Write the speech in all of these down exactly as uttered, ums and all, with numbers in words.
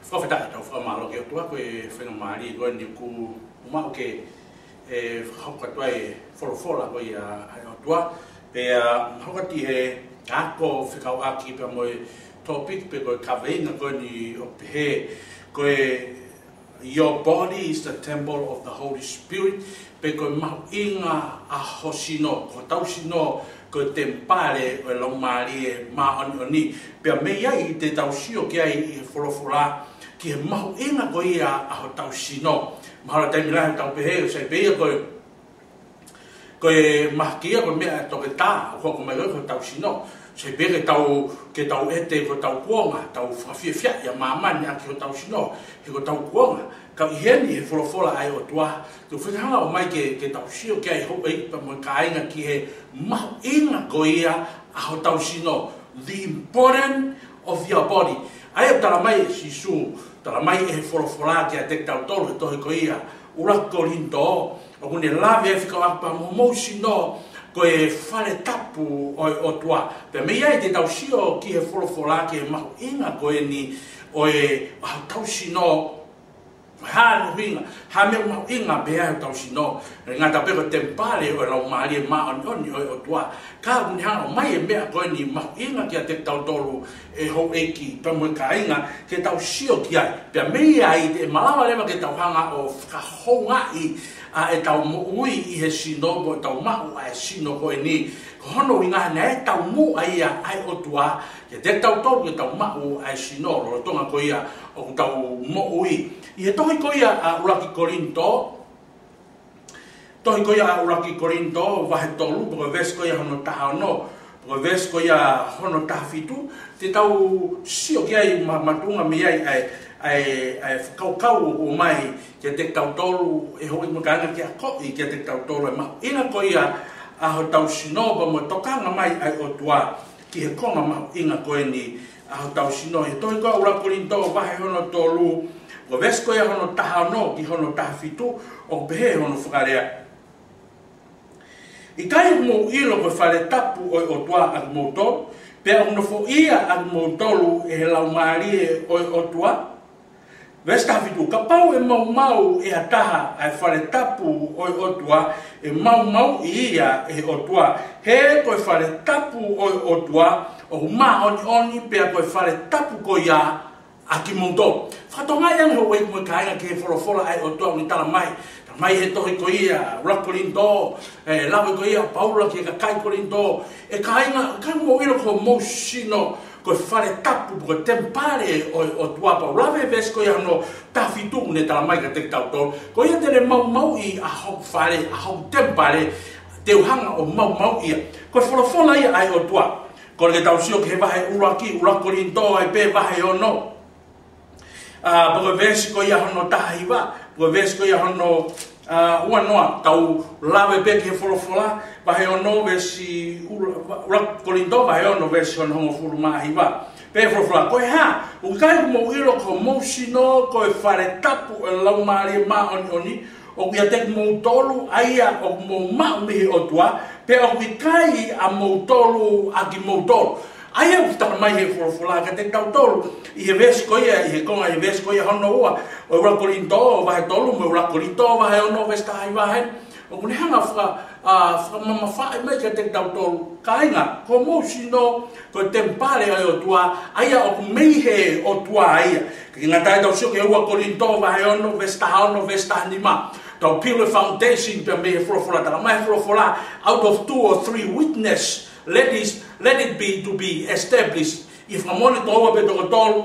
Fakafetaʻi, tau fakamālō ki he ʻOtua ko e faingamālie ko eni kuo mau maʻu ke fakahoko atu ai e folofola ko ia ʻa e ʻOtua. Pea hoko atu he ako fekauʻaki pea mo e topic pe ko e kaveinga ko eni ʻoku pehē ko e Your body is the temple of the Holy Spirit, pe ko e mahuʻinga ʻa ho sino, ko hotau sino ko e temipale ʻo e Laumālie Māʻoniʻoni. Pea mei ai te tau sio ki ai ʻi he folofola ki he mahuʻinga ko ia ʻa hotau sino. Mahalo taimi lahi tau pehē ʻoku sai pē ia ko e, ko e mahaki ia ko e meʻa ʻa e toketā, ʻoku hoko mai ko ē ki hotau sino. Sai pē ke tau, ke tau ʻete ko hotau kuonga, tau fakafiefiaʻi ʻa māmani ʻaki hotau sino, he ko hotau kuonga. Ka ʻi heni he folofola ʻa e ʻOtua, te u feinga ʻo ʻomai ke, ke tau sio ki ai houʻeiki pea mo e kāinga ki he mahuʻinga ko ia ʻa hotau sino, the importance of your body. ʻA ia ʻoku tala mai ʻe Sīsū, tala mai ʻe he folofola kiate kitautolu he tohi ko ia ʻUluaki Kolinitō, ʻoku ne lave ai fekauʻaki pea mo homou sino ko e fale tapu ʻo e ʻOtua. Pea mei ai te tau sio ki he folofola ki he mahuʻinga ko eni ʻo e, ʻa hotau sino, ko e hā hono ʻuhinga, hā e meʻa mahuʻinga pē ʻa hotau sino, ʻikai ngata pē ko e temipale ʻo e Laumālie Māʻoniʻoni ʻo e ʻOtua. Ka ʻoku ne hanga ʻo ʻomai e meʻa ko eni mahuʻinga kiate kitautolu ʻe houʻeiki pea mo e kāinga ke tau sio ki ai. Pea mei ai te malava leva ke tau hanga ʻo fakahoungaʻi ʻa ʻetau moʻui ʻi he sino, ko ʻetau maʻu ʻa e sino ko eni. Ko hono ʻuhinga naʻe taumuʻa ia ʻa e ʻOtua kiate kitautolu ke tau maʻu ʻa e sino lolotonga ko ia ʻoku tau moʻui. ʻI he tohi ko ia ʻa ʻUluaki Kolinitō, tohi ko ia ʻa ʻUluaki Kolinitō vahe tolu, pe ko e veesi ko ia hono taha ono, pe ko e veesi ko ia hono taha fitu, te tau sio ki ai ma-, makatuʻunga mei ai ʻa e, ʻa e, ʻa e fakakaukau ʻoku ʻomai kiate kitautolu ʻe houʻeiki mo e kāinga ke akoʻi kiate kitautolu e mahuʻinga ko ia ʻa hotau sino pea mo e tokanga mai ʻa e ʻOtua ki he konga mahuʻinga ko eni ʻa hotau sino. ʻI he tohi ko ia ʻUluaki Kolinitō vahe hono tolu, ko e veesi ko ia hono taha ono ki hono taha fitu, ʻoku pehē hono fakalea: ʻIkai ʻoku mou ʻilo ko e fale tapu ʻo e ʻOtua ʻa kimoutolu, pea ʻoku nofoʻia ʻa kimoutolu ʻe he Laumālie ʻo e ʻOtua? Veesi taha fitu: Kapau ʻe maumauʻi ʻe ha taha ʻa e fale tapu ʻo e ʻOtua, ʻe maumauʻi ia ʻe he ʻOtua, he ko e fale tapu ʻo e ʻOtua ʻoku māʻoniʻoni, pea ko e fale tapu ko ia ʻa kimoutolu. Fakatokangaʻi ange houʻeiki mo e kāinga ki he folofola ʻa e ʻOtua ʻoku ne tala mai. Tala mai he tohi ko ia ʻUluaki Kolinitō, ʻe lave ko ia ʻa Paula ki he kakai Kolinitō, ʻe kāinga, ʻikai mou ʻilo ko homou sino ko e fale tapu, ko e temipale ʻo e ʻOtua. Pea u lave he veesi ko ia hono taha fitu ʻoku ne tala mai kiate kitautolu: Ko ia te ne maumauʻi ʻa hoku fale, ʻa hoku temipale, te u hanga ʻo maumauʻi ia. Ko e folofola ia ʻa e ʻOtua. Kole ke tau sio ki he vahe ʻuluaki, ʻUluaki Kolinitō ai pē vahe ono. ʻA, pe ko e veesi ko ia hono taha hiva, pe ko e veesi ko ia hono, ʻa, ua noa, tau lave pē ki he folofola, vahe ono veesi ʻulu-, ʻUluaki Kolinitō vahe ono veesi hono hongofulu mā hiva. Pehē folofola: Ko e hā, ʻoku ʻikai ʻoku mou ʻilo ko homou sino ko e fale tapu ʻo e Laumālie Māʻoniʻoni, ʻoku ʻiate kimoutolu, ʻa ia ʻoku mou maʻu mei he ʻOtua, pea ʻoku ʻikai ʻamoutolu ʻa kimoutolu. ʻA ia ʻoku tala mai he folofola kiate kitautolu ʻi he veesi ko ia, ʻi he konga ʻi he veesi ko ia hono ua ʻo e ʻUluaki Kolinitō vahe tolu mo e ʻUluaki Kolinitō vahe ono veesi taha hiva heni. ʻOku ne hanga faka-, ʻa, fakamamafaʻi mai kiate kitautolu, kāinga, ko homou sino ko e temipale ʻo e ʻOtua, ʻa ia ʻoku mei he ʻOtua ia. ʻIkai ngata ai, tau sio ki he ua Kolinitō vahe ono veesi taha ono, veesi taha nima. Tau pilo e foundation pea mei he folofola, tala mai he folofola: Out of two or three witness, let is, let it be to be established. ʻI he fakamoʻoni toko ua pe toko tolu,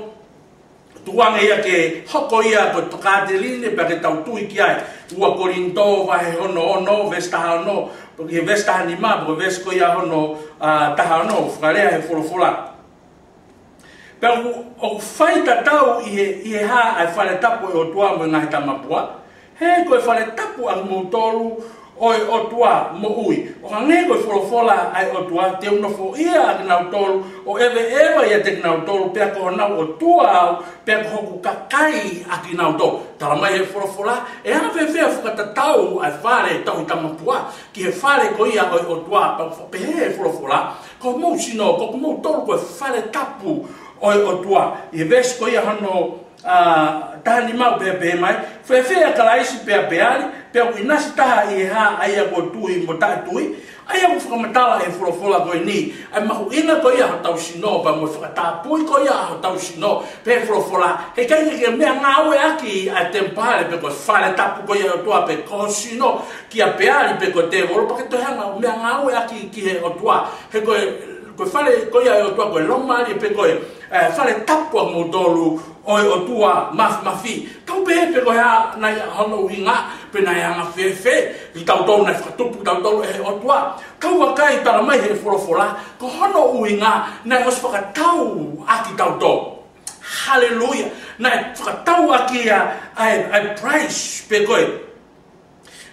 tuku ange ia ke hoko ia ko e tokāteline pea ke tau tui ki ai. Ua Kolinitō vahe hono ono, veesi taha ono, pe ko e veesi taha nima, pe ko e veesi ko ia hono, ʻa, taha ono, fakalea he folofola. Pea ʻoku, ʻoku fai tatau ʻi he, ʻi he hā ʻa e fale tapu ʻo e ʻOtua mo e ngaahi tamapua? He ko e fale tapu ʻa kimoutolu ʻo e ʻOtua moʻui. ʻOku hangē ko e folofola ʻa e ʻOtua: Te u nofoʻia ʻa kinautolu ʻo ʻeveʻeva ʻiate kinautolu, pea ko honau ʻOtua au, pea ko hoku kakai ʻa kinautolu. Tala mai he folofola, ʻe anga fēfē ʻa e fakatatau ʻa e fale tauhi tamapua ki he fale ko ia ʻo e ʻOtua? Pea ʻoku pehē he folofola, ko homou sino, ko kimoutolu ko e fale tapu ʻo e ʻOtua. ʻI he veesi ko ia hono, ʻa, taha nima ʻoku pehē mai, fēfē ʻa Kalaisi pea Peali, pea ʻoku ʻinasi taha ʻi he hā ʻa ia kuo tui mo taʻetui? ʻA ia ʻoku fakamatala ʻe he folofola ko eni ʻa e mahuʻinga ko ia hotau sino, pea mo e fakatapui ko ia hotau sino. Pehē ʻe he folofola, heʻikai ke ke meʻangāueʻaki ʻa e temipale pe ko e fale tapu ko ia ʻo e ʻOtua pe ko ho sino kia Peali pe ko e tēvolo, pea ke toe hanga ʻo meʻangāueʻaki ki he ʻOtua. He ko e, ko e fale ko ia ʻo e ʻOtua ko e laumālie pe ko e, ē, fale tapu ʻa kimoutolu ʻo e ʻOtua Māfimafi. Kau pehē pe ko e hā naʻe hono ʻuhinga, pe naʻe anga fēfē kitautolu, naʻe fakatupu kitautolu ʻe he ʻOtua. Kau vakai, talamai ʻe he folofola, ko hono ʻuhinga naʻe ʻosi fakatau ʻaki kitautolu. Haleluia. Naʻe fakatau ʻaki ʻa e, ʻa e, ʻa e price pe ko e,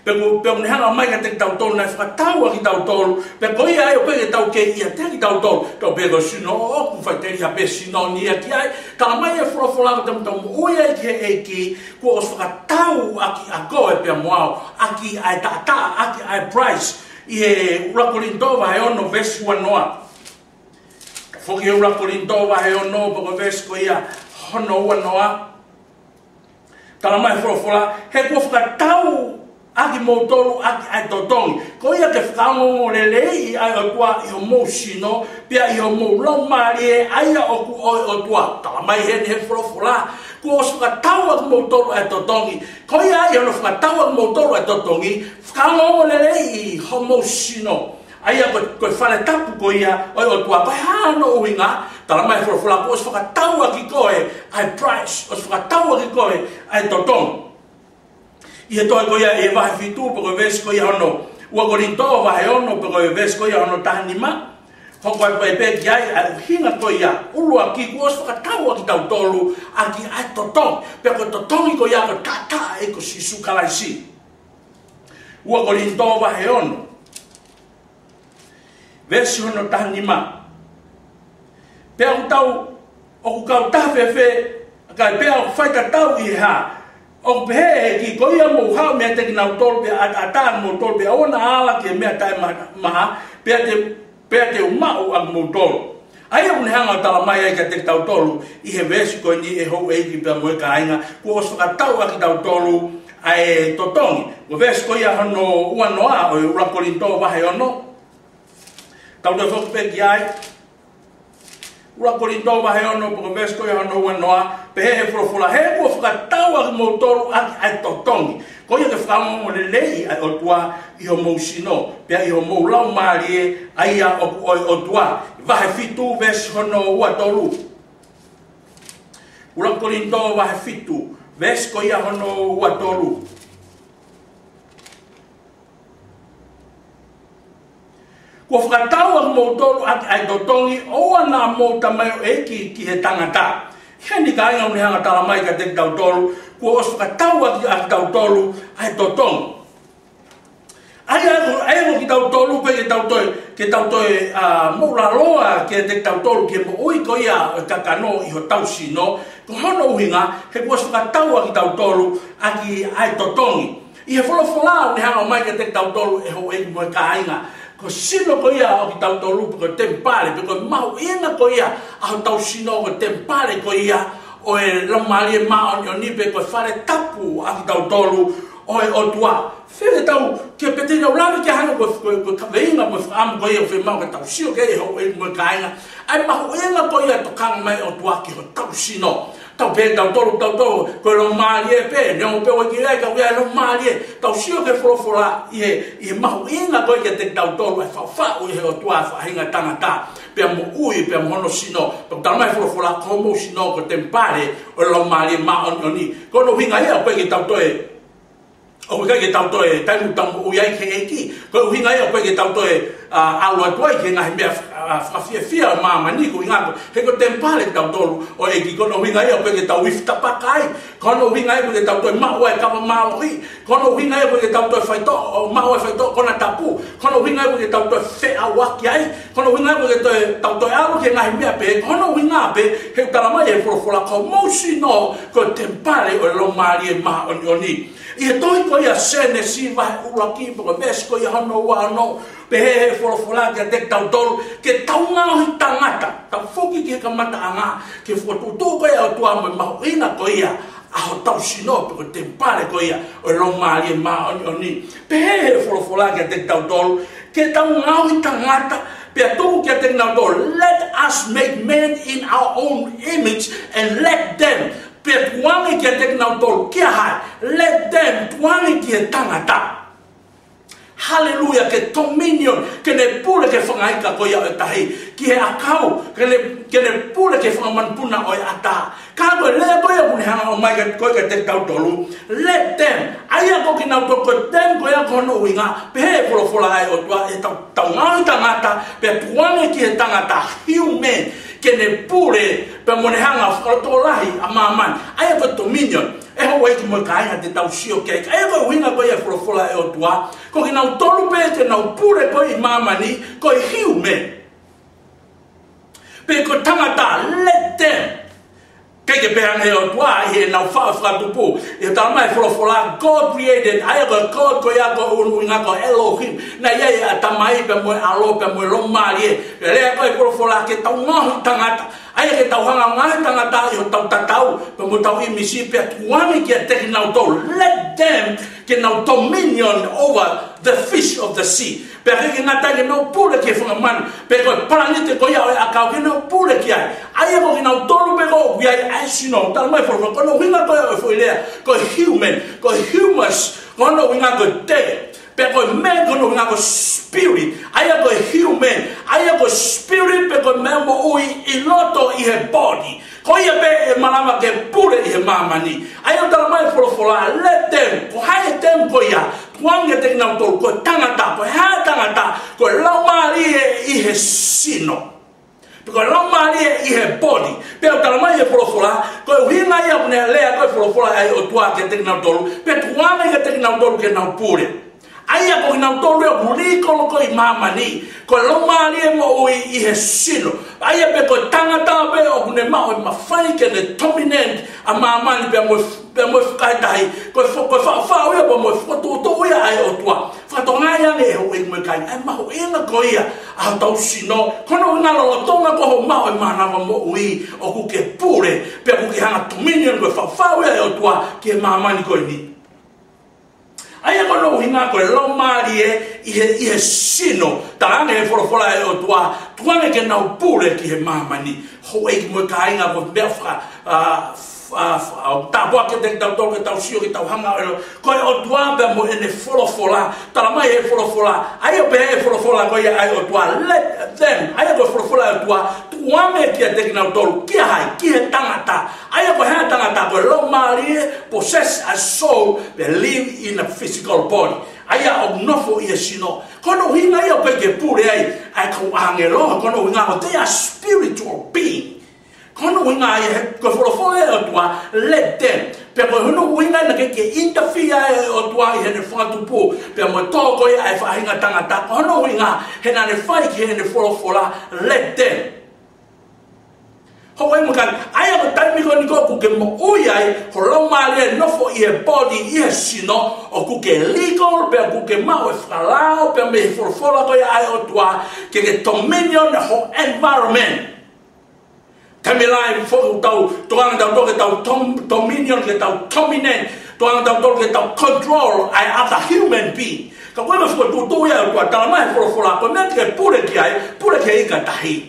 pe ko, pe ʻoku ne hanga mai kiate kitautolu, naʻe fakatau ʻaki kitautolu, pe ko ia ai ʻoku ʻikai ke tau kei ʻiate kitautolu. Tau pehē ko e sino ʻoʻoku, faʻiteliha pē sino ni ia ki ai. Talamai ʻe he folofola ko e taimi ʻoku tau moʻui ai ki he ʻEiki, kuo ʻosi fakatau ʻaki ʻa koe pea mo au, ʻaki ʻa e taʻataʻa, ʻaki ʻa e price. ʻI he ʻuluaki Kolinitō vahe ono veesi ua noa. Foki he ʻuluaki Kolinitō vahe ono, pe ko e veesi ko ia hono ua noa. Talamai ʻe he folofola, he kuo fakatau ʻaki kimoutolu ʻaki ʻa e totongi, ko ia ke fakaongoongoleleiʻi ʻa e ʻOtua ʻi homou sino, pea ʻi homou laumālie, ʻa ia ʻoku ʻo e ʻOtua. Talamai heni ʻe he folofola, kuo ʻosi fakatau ʻaki kimoutolu ʻa e totongi. Ko ia ʻi hono fakatau ʻaki kimoutolu ʻa e totongi, fakaongoongoleleiʻi homou sino. ʻA ia ko, ko e fale tapu ko ia ʻo e ʻOtua. Ko e hā hono ʻuhinga? Talamai ʻe he folofola, kuo ʻosi fakatau ʻaki koe ʻa e price, ʻosi fakatau ʻaki koe ʻa e totongi. ʻI he tohi ko ia ʻi he vahe fitu, pe ko e veesi ko ia hono, ʻuluaki Kolinitō vahe ono, pe ko e veesi ko ia hono taha nima. Hoko atu ai pē ki ai ʻa e ʻuhinga ko ia ʻuluaki, kuo ʻosi fakatau ʻaki kitautolu ʻaki ʻa e totongi. Pea ko e totongi ko ia ko e taʻataʻa ʻo Sīsū Kalaisi. ʻUluaki Kolinitō vahe ono, veesi hono taha nima. Pea ʻoku tau, ʻoku kautaha fēfē, kae pea ʻoku faitatau ʻi he hā? ʻOku pehē ʻe he ʻEiki, ko ia mou haʻu meiate kinautolu, pea ʻataʻatā kimoutolu, pea ʻoua naʻa ala ki he meʻa taʻemaha, pea te, pea te u maʻu ʻa kimoutolu. ʻA ia ʻoku ne hanga ʻo talamai ai kiate kitautolu ʻi he veesi ko eni ʻe he houʻeiki pea mo e kāinga, kuo ʻosi fakatau ʻaki kitautolu ʻa e totongi. Ko e veesi ko ia hono ua noa ʻo e ʻuluaki Kolinitō vahe ono. Tau toe foki pē ki ai. ʻUluaki Kolinitō vahe ono, pe ko e veesi ko ia hono ua noa, pehē ʻe he folofola, he kuo fakatau ʻaki kimoutolu ʻaki ʻa e totongi, ko ia ke fakaongoongoleleiʻi ʻa e ʻOtua ʻi homou sino, pea ʻi homou laumālie, ʻa ia ʻoku ʻo e ʻOtua. Vahe fitu, veesi hono ua tolu. ʻUluaki Kolinitō vahe fitu, veesi ko ia hono ua tolu. Kuo fakatau ʻaki kimoutolu ʻaki ʻa e totongi, ʻoua naʻa mou tamaioʻeiki ki he tangata. Heni kāinga ʻoku ne hanga ʻo talamai kiate kitautolu, kuo ʻosi fakatau ʻaki, ʻaki kitautolu ʻa e totongi. ʻA ia ko, ʻa ia ko kitautolu pē ke tau toe, ke tau toe, ʻa, moʻulaloa kiate kitautolu ki he moʻui ko ia ʻo e kakano ʻi hotau sino, ko hono ʻuhinga, he kuo ʻosi fakatau ʻaki kitautolu ʻaki ʻa e totongi. ʻI he folofola ʻoku ne hanga ʻo ʻomai kiate kitautolu ʻe he houʻeiki mo e kāinga, ko e sino ko ia ʻo kitautolu, pe ko e temipale, pe ko e mahuʻinga ko ia ʻa hotau sino, ko e temipale ko ia ʻo e Laumālie Māʻoniʻoni, pe ko e fale tapu ʻa kitautolu ʻo e ʻOtua. Fēfē ke tau, ke pete tau lave ki ai hangē ko e, ko e, ko e kaveinga mo e fakaʻamu ko ia ʻoku fiemaʻu ke tau sio ki ai ʻe he houʻeiki mo e kāinga, ʻa e mahuʻinga ko ia ʻo e tokanga mai ʻa e ʻOtua ki hotau sino. Tau pehē tautolu, tautolu, ko e laumālie pē, neongo pē ʻoku ʻikai ke ʻi ai, ka ʻoku ʻi ai e laumālie. Tau sio ki he folofola ʻi he, ʻi he mahuʻinga ko ia kiate kitautolu ʻa e faʻufaʻu ʻe he ʻOtua ʻa e faʻahinga tangata, pea moʻui, pea mo hono sino. Pea ʻoku talamai ʻe he folofola, ko homou sino ko e temipale ʻo e Laumālie Māʻoniʻoni. Ko hono ʻuhinga ia ʻoku ʻikai ke tau toe ʻoku ʻikai ke tau toe, taimi ʻoku tau moʻui ai ki he ʻEiki, ko e ʻuhinga ia ʻoku ʻikai ke tau toe, ʻa, ʻalu atu ai ki he ngaahi meʻa, ʻa, fakafiefia ʻo māmani, ko e ʻuhinga ko, he ko e temipale kitautolu ʻo e ʻEiki. Ko hono ʻuhinga ia ʻoku ʻikai ke tau ifi tapaka ai. Ko hono ʻuhinga ia ʻoku ʻikai ke tau toe maʻu ai e kava mālohi. Ko hono ʻuhinga ia ʻoku ʻikai ke tau toe faitoʻo, ʻo maʻu ai e faitoʻo konatapu. Ko hono ʻuhinga ia ʻoku ʻikai ke tau toe feʻauaki ai. Ko hono ʻuhinga ia ʻoku ʻikai ke toe, tau toe ʻalu ki he ngaahi meʻa pehē. Ko hono ʻuhinga pē, he ʻoku talamai ʻe he folofola, ko homou sino ko e temipale ʻo e Laumālie Māʻoniʻoni. ʻI he tohi ko ia Sēnesi vahe ʻuluaki, pea ko e veesi ko ia hono ua ono, pehē ʻe he folofola kiate kitautolu, ke tau ngaohi tangata, tau foki ki he kamataʻanga, ki he fokotuʻutuʻu ko ia ʻo e ʻOtua mo e mahuʻinga ko ia ʻa hotau sino, pe ko e temipale ko ia ʻo e Laumālie Māʻoniʻoni. Pehē ʻe he folofola kiate kitautolu, ke tau ngaohi tangata, pea tuku kiate kinautolu, let us make man in our own image and let them, pea tukuange kiate kinautolu, kia hai, let them, tukuange ki he tangata. Haleluia, ke dominion, ke ne pule ki he fanga ika ko ia ʻo e tahi, ki he ʻakau, ke ne, ke ne pule ki he fanga manupuna ʻo e ʻatā. Ka ko e lea ko ia ʻoku ne hanga ʻo ʻomai kiate, ko ia kiate kitautolu, let them, ʻa ia ko kinautolu, ko e them ko ia ko hono ʻuhinga, pehē ʻe he folofola ʻa e ʻOtua, ʻetau, tau ngaohi tangata, pea tukuange ki he tangata, human, ke ne pule, pea mo ne hanga ʻo fakalotolahi ʻa māmani, ʻa ia ko e dominion. ʻE houʻeiki mo e kāinga, te tau sio ki ai, ʻa ia ko e ʻuhinga ko ia ʻa e folofola ʻa e ʻOtua, ko kinautolu pē te nau pule ko ē ʻi māmani, ko e human. Pe ko e tangata, let them. ʻIkai ke pehē ange ʻe he ʻOtua ʻi heʻenau faʻa fakatupu. ʻI he talamai ʻe he folofola, God created, ʻa ia ko e God ko ia ko hono ʻuhinga ko Elohim. Naʻe ʻi ai ʻa e Tamai pea mo e ʻAlo pea mo e Laumālie. Pea lea ko ē ʻa e folofola ke tau ngaohi tangata. ʻA ia ke tau hanga ʻo ngaohi tangata ʻi hotau tatau, pea mo hotau ʻīmisi, pea tukuange kiate kinautolu. Let them, ke nau dominion over the fish of the sea. Pea ʻikai ke ngata ai, ke nau pule ki he fanga manu, pe ko e palanite ko ia ʻo e ʻakau, ke nau pule ki ai. ʻA ia ko kinautolu pē ʻoku ʻi ai ʻa e sino, talamai ʻe he folofola, ko hono ʻuhinga ko ia ʻo e foʻi lea, ko e human, ko e humus, ko hono ʻuhinga ko e te. Pea ko e man ko hono ʻuhinga ko e spirit. ʻA ia ko e human. ʻA ia ko e spirit pe ko e meʻa moʻui ʻi loto ʻi he body. Ko ia pē ʻe malava ke pule ʻi he māmani. ʻA ia ʻoku talamai ʻe he folofola, let them. Ko hai ʻa e them ko ia? Tukuange kiate kinautolu, ko e tangata. Ko e hā e tangata? Ko e laumālie ʻi he sino. Pe ko e laumālie ʻi he body. Pea ʻoku talamai ʻe he folofola, ko e ʻuhinga ia ʻoku ne lea ko ē ʻa e folofola ʻa e ʻOtua kiate kinautolu, pea tukuange kiate kinautolu ke nau pule. ʻA ia ko kinautolu ʻoku legal ko ē ʻi māmani, ko e laumālie moʻui ʻi he sino. ʻA ia pē ko e tangata pē ʻoku ne maʻu e mafai ke ne dominate ʻa māmani pea mo e pea mo e fakatahi, ko e fo-, ko e faʻufaʻu ia pea mo e fokotuʻutuʻu ia ʻa e ʻOtua. Fakatokangaʻi ange ʻe houʻeiki mo e kāinga, ʻa e mahuʻinga ko ia ʻa hotau sino, ko hono ʻuhinga lolotonga ko hoʻo maʻu e mānava moʻui, ʻoku ke pule, pea ʻoku ke hanga ʻo dominion, ko e faʻufaʻu ia ʻa e ʻOtua ki he māmani ko eni. ʻA ia ko hono ʻuhinga ko e laumālie ʻi he, ʻi he sino, talaange ʻe he folofola ʻa e ʻOtua, tukuange ke nau pule ki he māmani. Houʻeiki mo e kāinga, ko e meʻa faka-, ʻa, ʻa, ʻa, tāpuaki kiate kitautolu ke tau sio, ke tau hanga ʻo ʻilo. Ko e ʻOtua pea mo ʻene folofola, talamai ʻe he folofola, ʻa ia pē ʻe he folofola ko ia ʻa e ʻOtua, let them, ʻa ia ko e folofola ʻa e ʻOtua, tukuange kiate kinautolu, kia hai, ki he tangata. ʻA ia ko e hā e tangata? Ko e laumālie, possess a soul, pea live in a physical body. ʻA ia ʻoku nofo ʻi he sino. Ko hono ʻuhinga ia ʻoku ʻikai ke pule ai ʻa e kau ʻāngelo, ko hono ʻuhinga ko e they are spiritual being. Ko hono ʻuhinga ia he, ko e folofola ʻa e ʻOtua, let them. Pea ko hono ʻuhinga naʻe ʻikai ke interfere ʻa e ʻOtua ʻi heʻene fakatupu, pea mo e tō ko ia ʻa e faʻahinga tangata. Ko hono ʻuhinga he naʻa ne fai ki heʻene folofola, let them. Houʻeiki mo e kāinga, ʻa ia ko e taimi ko eni ko ē ʻoku ke moʻui ai, ho laumālie nofo ʻi he body, ʻi he sino, ʻoku ke legal, pea ʻoku ke maʻu e fakalao, pea mei he folofola ko ia ʻa e ʻOtua, ke ke dominion ho environment. Taimi lahi foki ʻoku tau, tokanga tautolu ke tau dom-, dominion, ke tau dominate, tokanga tautolu ke tau control ʻa e other human being. Ka ko e meʻa fokotuʻutuʻu ia ʻa e ʻOtua, talamai ʻe he folofola, ko e meʻa te ke pule ki ai, pule ki he ika tahi.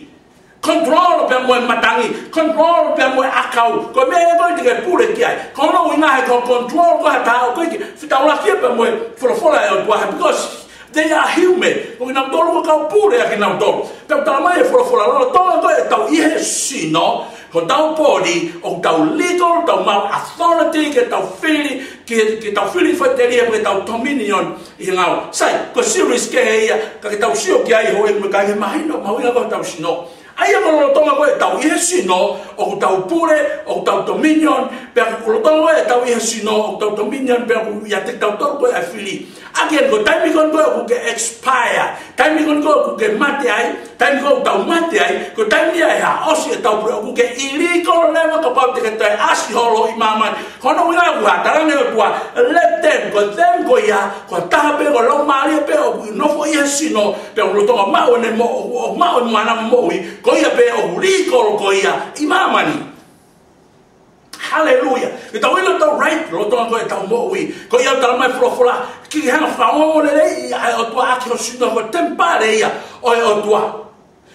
Control pea mo e matangi, control pea mo e ʻakau. Ko e meʻa ia ko ē te ke pule ki ai. Ko hono ʻuhinga he ko e control ko ē ha taha, ʻoku ʻikai ke fetaulaki ia pea mo e folofola ʻa e ʻOtua, because they are human. Ko kinautolu ko e kau pule ʻa kinautolu. Pea talamai ʻe he folofola, lolotonga ko ē ʻetau ʻi he sino, hotau body, ʻoku tau legal, tau maʻu authority ke tau fili, ke, ke tau fili faʻiteliha, ke tau dominion ʻi he ngāue. Sai, ko e series kehe ia, ka ke tau sio ki ai, houʻeiki mo e kāinga, mahino, mahuʻinga ko ē hotau sino. ʻA ia ko e lolotonga ko ē ʻetau ʻi he sino, ʻoku tau pule, ʻoku tau dominion, pea ko e lolotonga ko ē ʻetau ʻi he sino, ʻoku tau dominion, pea ʻoku ʻiate kitautolu ko ē ʻa e fili. Again, ko e taimi ko ē ʻoku ke expire, taimi ko ē ʻoku ke mate ai, taimi ko ē ʻoku tau mate ai, ko e taimi ia ʻe hā, ʻosi ʻetau pule, ʻoku ke ʻilikolo leva kapau te ke toe ʻasi holo ʻi māmani. Ko hono ʻuhinga ʻoku hā, talaange ʻe he ʻOtua, let them, ko them ko ia, ko e taha pē, ko e laumālie pē ʻoku nofo ʻi he sino, pea ʻoku lolotonga maʻu ʻene mo-, ʻoku maʻu ʻene mana moʻui, ko ia pē ʻoku ʻilikolo ko ia ʻi māmani. Haleluia. Ke tau ʻilo ʻetau right, lolotonga ko ē ʻetau moʻui. Ko ia ʻoku talamai ʻe he folofola, ke ke hanga ʻo fakaongoongoleleiʻi ʻa e ʻOtua ʻaki ho sino, ko e temipale ia ʻo e ʻOtua.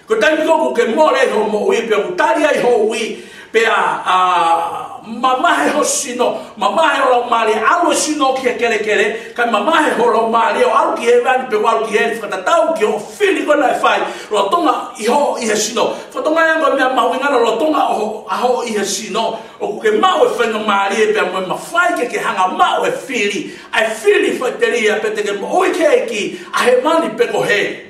Ko e taimi ko ē ʻoku ke mole ai hoʻo moʻui, pea ʻoku tali ai ho ui, pea, ʻa, mavahe ho sino, mavahe ho laumālie, ʻalu e sino ki he kelekele, kae mavahe ho laumālie ʻo ʻalu ki hēvani pe ʻalu ki heli, fakatatau ki hoʻo fili ko ē naʻe fai, lolotonga ʻi hoʻo ʻi he sino. Fakatokangaʻi ange ko e meʻa mahuʻinga lolotonga ʻo ho-, ʻa hoʻo ʻi he sino, ʻoku ke maʻu e faingamālie pea mo e mafai ke ke hanga ʻo maʻu e fili, ʻa e fili faʻiteliha pea te ke moʻui ki he ʻEiki, ʻa hēvani pe ko heli.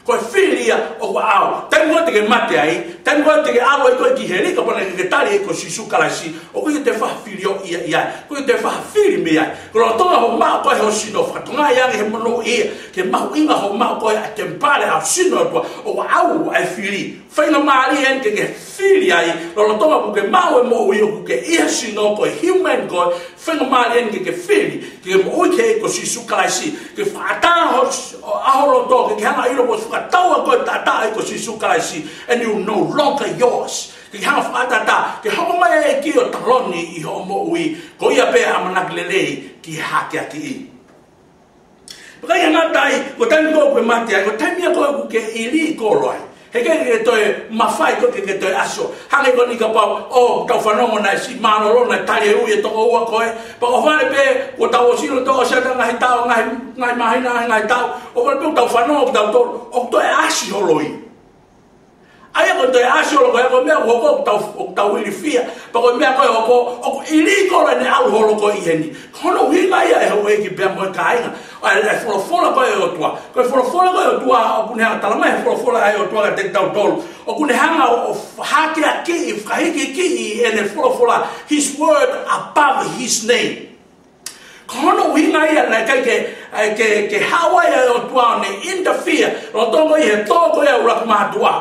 Ko e fili ia ʻoku ʻaʻau. Taimi ko ē te ke mate ai, taimi ko ē te ke ʻalu ai ko ē ki heli, kapau naʻe ʻikai ke ke tali ʻe koe ʻa Sīsū Kalaisi, ʻoku ʻikai te ke toe fili ʻo ia ia. ʻOku ʻikai te ke toe fili mei ai. Ko e lolotonga hoʻo maʻu ko ē ho sino, fakatokangaʻi ange he monūʻia, ki he mahuʻinga hoʻo maʻu ko ē ʻa e temipale ʻa e sino ʻo e ʻOtua, ʻoku ʻaʻau ʻa e fili. Faingamālie eni ke ke fili ai, lolotonga ʻoku ke maʻu e moʻui ʻoku ke ʻi he sino, ko e human ko ē, faingamālie eni ke ke fili, ke ke moʻui ki he ʻEiki ko Sīsū Kalaisi, ke fakaʻatā ho, ʻa ho loto, ke ke hanga ʻo ʻilo kuo ʻosi fakatau ʻaki koe ʻe he taʻataʻa ʻo e ʻEiki ko Sīsū Kalaisi, and you no longer yours. Ke ke hanga ʻo fakaʻatā, ke hoko mai e ʻEiki ʻo taloni ʻi hoʻo moʻui, ko ia pē ʻamanaki lelei ki he hakeakiʻi. Pea ʻikai ngata ai, ko e taimi ko ē ʻoku ke mate ai, ko e taimi ia ko ē ʻoku ke ʻilikolo ai. He ʻikai ke toe mafai ko ē ke ke toe ʻasi holo. Hangē ko eni kapau, ʻoku tau fanongo naʻe siʻi mālōlō, naʻe tali e ui ʻe toko ua ko ē. Pea ʻohovale pē, kuo tau ʻosi ʻilo, tau ʻosi ʻa e ngaahi taʻu, ngaahi, ngaahi māhina, ngaahi taʻu. ʻOhovale pē ʻoku tau fanongo kitautolu, ʻoku toe ʻasi holo ia. ʻA ia ko e toe ʻasi holo ko ia ko e meʻa ʻoku hoko, ʻoku tau, ʻoku tau ilifia. Pea ko e meʻa ko ē ʻoku hoko, ʻoku ʻilikolo ʻene ʻalu holo ko ē ʻi heni. Ko hono ʻuhinga ia ʻe houʻeiki pea mo e kāinga, ʻa e, ʻa e folofola ko ē ʻa e ʻOtua. Ko e folofola ko ē ʻa e ʻOtua, ʻoku ne hanga ʻo talamai ʻe he folofola ʻa e ʻOtua kiate kitautolu, ʻoku ne hanga ʻo, ʻo hakeakiʻi, fakahikihikiʻi ʻene folofola, his word above his name. Ko hono ʻuhinga ia naʻe ʻikai ke, ke, ke haʻu ai ʻa e ʻOtua ʻo ne interfere, lolotonga ʻi he tō ko ē ʻa ʻUluaki Mātuʻa.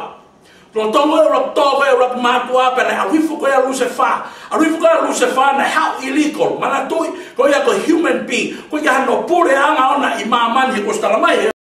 Lolotonga ʻi he tō ko ē ʻa ʻUluaki Mātuʻa pea naʻe ʻalu hifo ko ē ʻa Lusefā. ʻAlu hifo ko ē ʻa Lusefā naʻe haʻu ʻilikolo. Manatuʻi, ko ia ko e human being. ʻOku ʻikai hano puleʻanga ʻoʻona ʻi māmani he kuo ʻosi talamai ʻe